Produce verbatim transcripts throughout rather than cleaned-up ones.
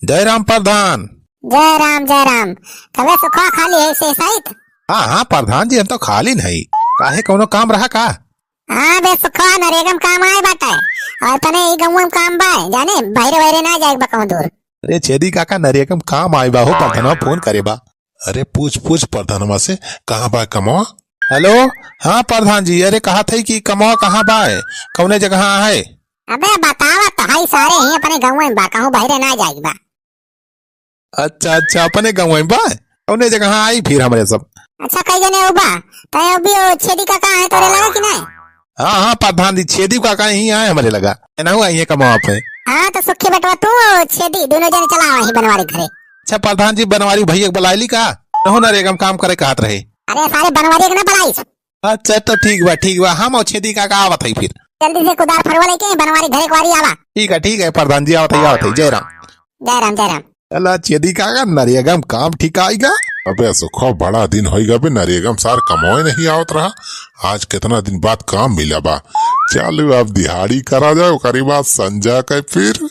जय राम प्रधान। जय राम, जय राम। कबे सुखवा खाली है से सहित? हाँ, हाँ प्रधान जी, हम तो खाली नहीं। काहे, कौनो काम रहा का? हाँ बे सुखवा, नरेगा में काम आए बाटे। और तने ई गौवा में काम बा, जाने, बहरे वहरे ना जाए बा कहूँ दूर। अरे छेदी काका, नरेगा में काम आए बा हो, प्रधानवा फोन करे बा। अरे पूछ, पूछ प्रधानवा से, कहाँ बा कमवा? हेलो, हाँ प्रधान जी, अरे कहा थे कि कमवा कहाँ बा, कौने जगह है? अबे बतावा तो हई सारे, ही अपने गौवा में बा, कहूँ बहरे ना जाए बा। अच्छा, अच्छा, अपने गौवा में बा, कौने जगह आई फिर हमरे सब। अच्छा, कई जने हो बा, तय अभी वो छेदी काका है तोरे लगा कि नहीं? हाँ, हाँ प्रधान जी, छेदी काका ही आए हमरे लगा, एनहू आई है कमवा पे। हाँ तो सुखी बेटवा, तू और छेदी दोनों जने चला आवा ही बनवारी घरे। अच्छा प्रधान जी, बनवारी भैया के बुलाइली का? नहु नरेगा में काम करे कहत रहे। अरे सारे बनवारी के ना बुलाइस। अच्छा तो ठीक बा, ठीक बा, हम और छेदी काका आवत है फिर। जल्दी से कुदार फरवा लेके बनवारी घरे कुआरी आवा। ठीक है, ठीक है प्रधान जी, आवत है, आवत है। जय राम। जय राम, जय राम। अला छेदी काका, नरेगा में काम ठीक आइगा? अबे सुखो, बड़ा दिन होइगा बे, नरेगा में सार कमोए नहीं आवत रहा। आज कितना दिन बाद काम मिला बा। चलो अब दिहाड़ी करा जाए, ओकरी बाद संझा के फिर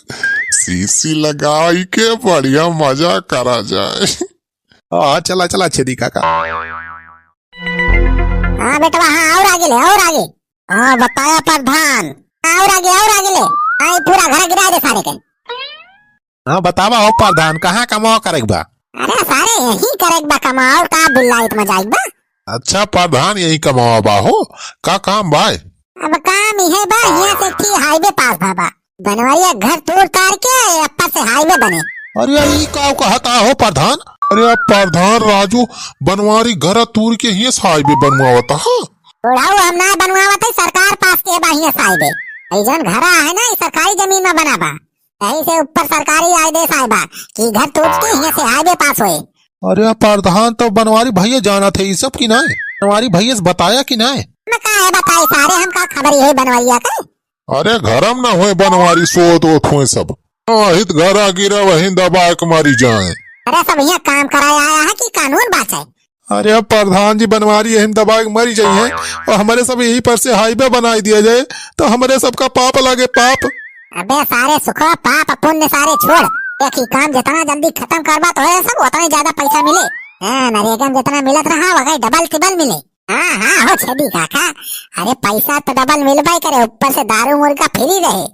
सीसी लगाई के बढ़िया मजा करा जाए। हाँ, चला, चला छेदी काका। हाँ बेटवा, हाँ, और आगे ले, और आगे। हाँ, बताया प्रधान। हाँ, और आगे, और आगे ले। हाँ, ये पूरा घर गिरा दे सारे के। हाँ, बतावा हो प्रधान, कहाँ कमावा करेक बा? अरे सारे, यही करेक बा कमावा, और का बिल्ला इतना जाइक बा? अच्छा प्रधान, यही कमावा बा हो, का काम बा? अब काम इहे बा, हियाँ से एक ठी highway pass भा बा। बनवरिया घर तोड़ तार के ऊपर से highway बने। अरे ई का कहता हो प्रधान? अरे प्रधान राजू, बनवारी घर तोड़ के हियाँ से highway बनवावता, हाँ? बुढ़ऊ, हम ना बनवावत है, सरकार pass के बा हियाँ से highway। ई जौन घरा है ना, ई सरकारी जमीन में बना बा। यही से ऊपर सरकारी आदेश आए बा कि घर तोड़ के हियाँ से highway pass होए। अरे प्रधान, तो बनवारी भैया जानत है ई सब कि नाय? बनवारी भैया से बताया कि नाय? हम काहे बताई सारे, हम का खबर है बनवरिया के? अरे घरम न होए बनवारी, सोत ओत होए सब। वही त घरा गिरा वही दबा के मरी जाए। अरे सब यहाँ काम कराए आया है कि कानून बाँचे? अरे प्रधान जी, बनवारी यही दबा के मरी जाइहैं और हमरे सब यही पर से highway बनाई दिया जाए तो हमरे सबका पाप लागे, पाप। अबे सारे सुखो, पाप पुण्य सारे छोड़, एक ही काम जितना जल्दी खतम करबा तो है सब उतना ज्यादा पैसा मिले। हाँ, नरेगा में जितना मिलत रहा वही double triple मिले। हाँ, हाँ, हो छेदी काका, अरे पैसा तो double मिलबे करे, ऊपर से दारू मुर्गा free रहे।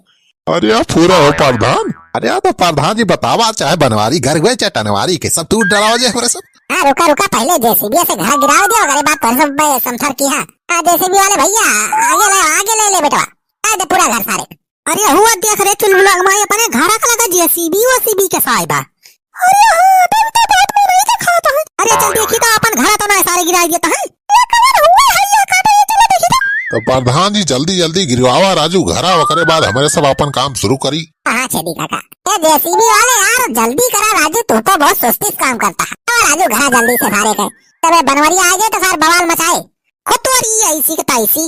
अरे यार, पूरा हो प्रधान। अरे यार, तो प्रधान जी बतावा, चाहे बनवारी घर हुए, चाहे टनवारी के, सब तू डरावा जे हमरे सब। हाँ, रुका, रुका, पहले JCB से घर गिराव दियो, अगर बात पर सब बे-, समथर की है। हाँ, JCB वाले भैया, आगे ले, आगे ले ले बेटवा, आ दे पूरा घर सारे। अरे हुआ देख रे चुलबुला माई, अपने घर का लगा JCB OCB के साइबा। अरे हाँ, तब तो बात में नहीं देखाता है। अरे चल देखी तो अपन घर तो ना सारे गिराई देता है। ये कवन हुआ है, ये काटा, ये चलो देखी तो। तो प्रधान जी जल्दी जल्दी गिरवावा राजू घरा, ओकरे बाद हमरे सब अपन काम शुरू करी। हाँ छेदी काका, ये JCB वाले यार जल्दी करा राजू, तू तो बहुत सुस्ती से काम करता है। तो राजू घरा जल्दी से सारे के, तबे बनवरिया आ गए तो सार बवाल मचाए। खुद तो ये ऐसी के तैसी।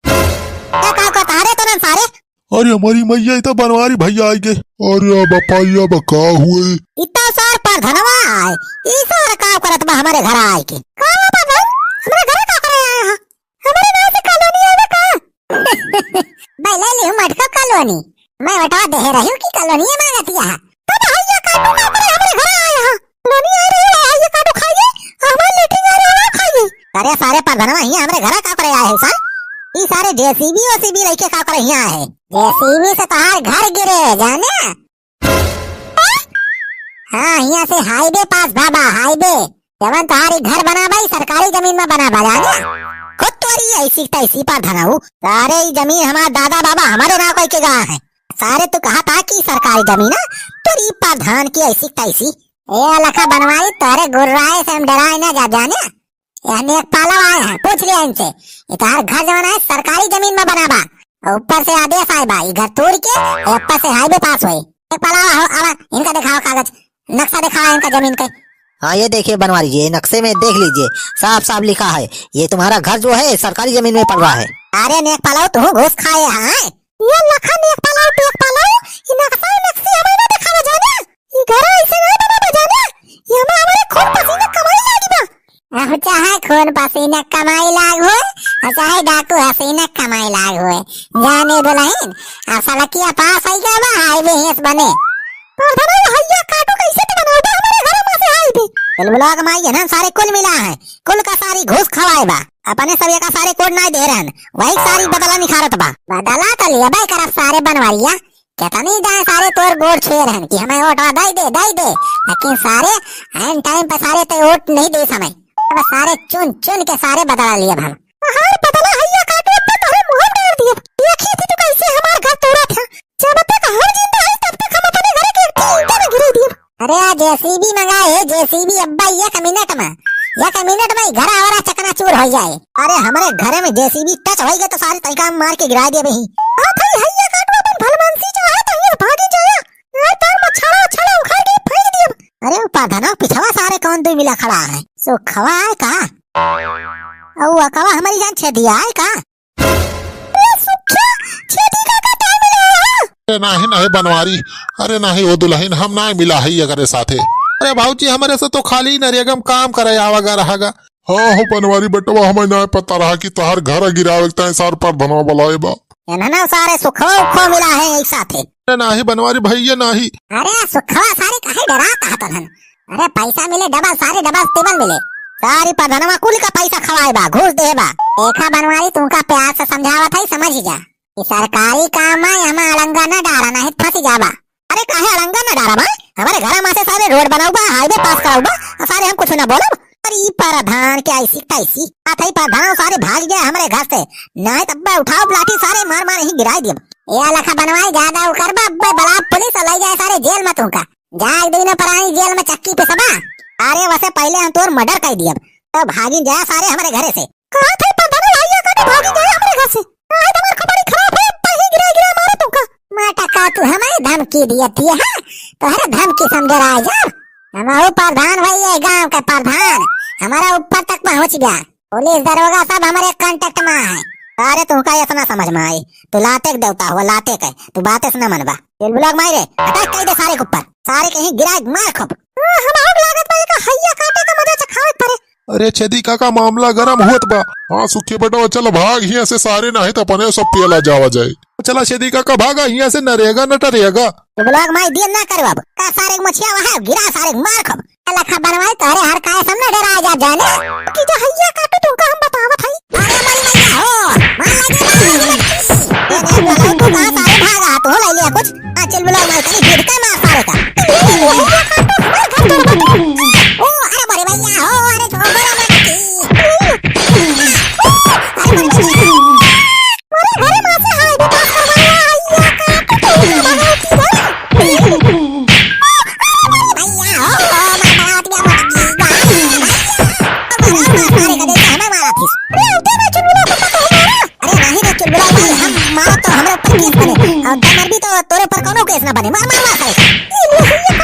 का, का, का, तारे तो ना सारे? अरे हमारी मैया, ई तो बनवारी भैया आई गए। अरे बापा, ये अब का हुए? इतना सार प्रधनवा आए, ई सार का करत बा हमारे घर आए के? का बा प्रधान? हमारे घर का करे आए हैं? हमारे नाम से कॉलोनी आवे का? भाई ले ली हूँ मटका कॉलोनी। मैं बता दे रही हूँ कि कॉलोनी मांगती है। तो भैया काटू का करे हमारे घर आए हैं? कॉलोनी आ रही है, ये काटू खाइए, हमारे लेटरिन आ रहा है, खाइए। अरे सारे प्रधनवा हियाँ हमरे घरा का करे आए हैं सन? ई सारे JCB OCB लेके का करे हियाँ आए हैं? JCB से तोहार घर गिरे, जाने? हाँ, हियाँ से highway pass भा बा, highway। जवन तोहार ई घर बना बा, ई सरकारी जमीन में बना बा, जाने? खुद तोरी ऐसी तैसी प्रधनऊ। सारे ई जमीन हमार दादा बाबा हमारे नाव कइके गवा है। सारे तू कहा था कि सरकारी जमीन है, तोरी प्रधान की ऐसी तैसी। ए लखा बनवारी, तोरे गुर्राए से हम डराए ना जा, जाने? यह नेक पालव आए हैं, पूछ लिया इनसे। ये तोहार घर जवन है, सरकारी जमीन में बना बा। और ऊपर से आदेश आए बा, ये घर तोड़ के, ये ऊपर से highway pass होए। नेक पालव हो, आवा, इनका दिखाओ कागज, नक्शा दिखाओ इनका जमीन के। हाँ, ये देखिए बनवारी जी, ये नक्शे में देख लीजिए, साफ साफ लिखा है, ये तुम्हारा घर जो है, सरकारी जमीन में पड़ रहा है। अरे नेक पालव, तू घूस खाए हैं? ये लखा नेक पालव, टेक पालव, ये नक्शा नक्शी हमें ना दिखावा जाने। ई घर ऐसे नहीं बना बा जाने, ई हमा-, हमारे खून पसीना कमाई लागी बा। अब चाहे खून पसीना कमाई लाग होए, और चाहे डाकू हसीना कमाई लाग होए, जाने दुल्हन, अब सड़किया पास आई गया बा, highway हेस बने। प्रधान, हैया काटू चुलबुलवा के माई है ना, सारे कुल मिला है, कुल का सारी घूस खवाए बा। अपने सब एका सारे कोड नाहीं दे रहन, वही सारी बदला निखारत बा। बदला तो लेबे करब सारे बनवरिया, केतनी दाएँ सारे तोर गोड़ छुए रहन कि हमें वोट दे दे, दे दे, लेकिन सारे ऐन टाइम पे सारे ते वोट नहीं दे समय। अब सारे चुन चुन के सारे बदला लियब हम। हमार बदला हैया काटू, अब तो तोहरे मुंह में डाल दियब। देखी थी तू कैसे हमार घर तोड़ा था। जब तक हम जिंदा हई, तब तक हम अपने घर के एक ईंटा न गिरे दियब। अरे, आ जेसीबी मंगाए है, जेसीबी अब्बा, एक मिनट में, एक मिनट में ही घर आवारा चकनाचूर हो जाए। अरे, हमरे घरे में जेसीबी टच होई गए तो सारे तरीका में मार के गिरा दियब ही। हाँ भाई, हैया काटू, अपन भलमनसी जो है तो ये भागी जाया। यार, तार मछाड़ा, छाड़ा उखाड़ के फेंक दियब। अरे, ऊ परधनवा पिछवा सारे कौन दुई मिला खड़ा है? सुखवा है का? अउ अकवा हमारी जान छेदिया है का? अरे सुखिया, छेदी काका, तैं मिला है? अरे नाहीं, नाहीं बनवारी, अरे नाहीं, ओ दुलहिन, हम नाहीं मिला है एकरे साथे। अरे भौजी, हमरे से तो खाली नरेगा में काम करे आवा गा रहा गा। हाँ हो बनवारी बेटवा, हमें नाहीं पता रहा कि तोहार घर गिरावे के ताईं सार परधनवा बुलाए बा। एन्हना सारे सुखवा उखवा मिला है एक साथे। अरे नाहीं बनवारी भैया, नाहीं। अरे सुखवा सारे काहे डरात हतन हन? अरे पैसा मिले डबल, सारे डबल टिबल मिले। सारी परधनवा कुल का पैसा खवाए बा, घूस दे बा। देखा बनवारी, तुमका प्यार से समझावत है, समझ जा कि सरकारी काम में हमें अड़ंगा न डारा, नहीं फंस जाबा। अरे काहे अड़ंगा न डारा बा? हमारे घर में से सारे रोड बनाऊ बा, हाईवे पास कराऊ बा, और सारे हम कुछ ना बोलब। अरे ई परधान के ऐसी तैसी। आ थई परधान सारे भाग गए हमरे घर से। नाहीं तब उठाओ लाठी सारे मार मार यहीं गिराई दियब। ए लखा बनवारी ज्यादा उकर बा, अब्बे बला पुलिस और ले जाए सारे जेल में तुमका। जाग दिन परानी जेल में चक्की पे सबा। अरे वसे पहले हम तोर मर्डर कर दियब। तो भागी जा सारे हमरे घरे से। कहा थे परधान हैया काटू भागी जाए हमरे घर से। आज हमार खोपड़ी खराब है, अब ही गिरा गिरा मारा तुमका। माटा का तू हमें धमकी दिया थी, हाँ? तोहरे धमकी समझ रहा है जब। हम आओ परधान भाई, ये गांव के परधान। हमारा ऊपर तक पहुंच गया। पुलिस दरोगा सब हमारे कांटेक्ट में है। अरे तुमका इतना समझ में आई? तू लाते के देवता हुआ, लाते के। तू बातें से ना मनबा। चुलबुला के मारे, अटैक कर दे सारे के ऊपर। सारे के यहीं गिरा के मार खूब। हाँ, हम आग लागत बा, एका हैया काटे का मजा चखावे परे। अरे छेदी काका, मामला गरम होत बा। हाँ सुखी बेटवा, चल भाग हियां से सारे, नाहीं तो अपने सब पेला जावा जाए। चला छेदी काका, भागा हियां से, नरेगा न टरेगा। चुलबुला के माई दिया ना करब। का सारे के मछिया वहाँ गिरा, सारे के मार खूब। लखा बनवाई तोहरे हर काहे सामने डरा जा जाने। कि जो हैया काटू तुमका हम बतावत हई। अरे मरी मैया हो, मार लगे, मार लगे, मार लगे। ए, ए, तू कहाँ सारे भागा? तू ले लिया कुछ? आ, चुलबुला मार, चली, गिर के मार सारे का। हैया काटू, हमार घर तोड़ बा। ओ, अरे मरी मैया हो, अरे छोड़ दे रे मटकी। ओ, अरे मरी मैया। मोरे घरे माँ से हाय विकास करवाया, हैया काटू, तू भगवती है। भैया हो, मार बरात में मटकी गाड़ी है, भैया। मार, मार, मारे का देख, हमें मारा थी। अरे, उठे ना, चुलबुला को पकड़ मारा। अरे, नहीं रे, चुलबुला भाई, हम मारा तो हमरे ऊपर केस बने। और जब मर भी तो तोरे ऊपर कौनो केस ना बने। मार, मार, मार, सारे। ये, ये, ये,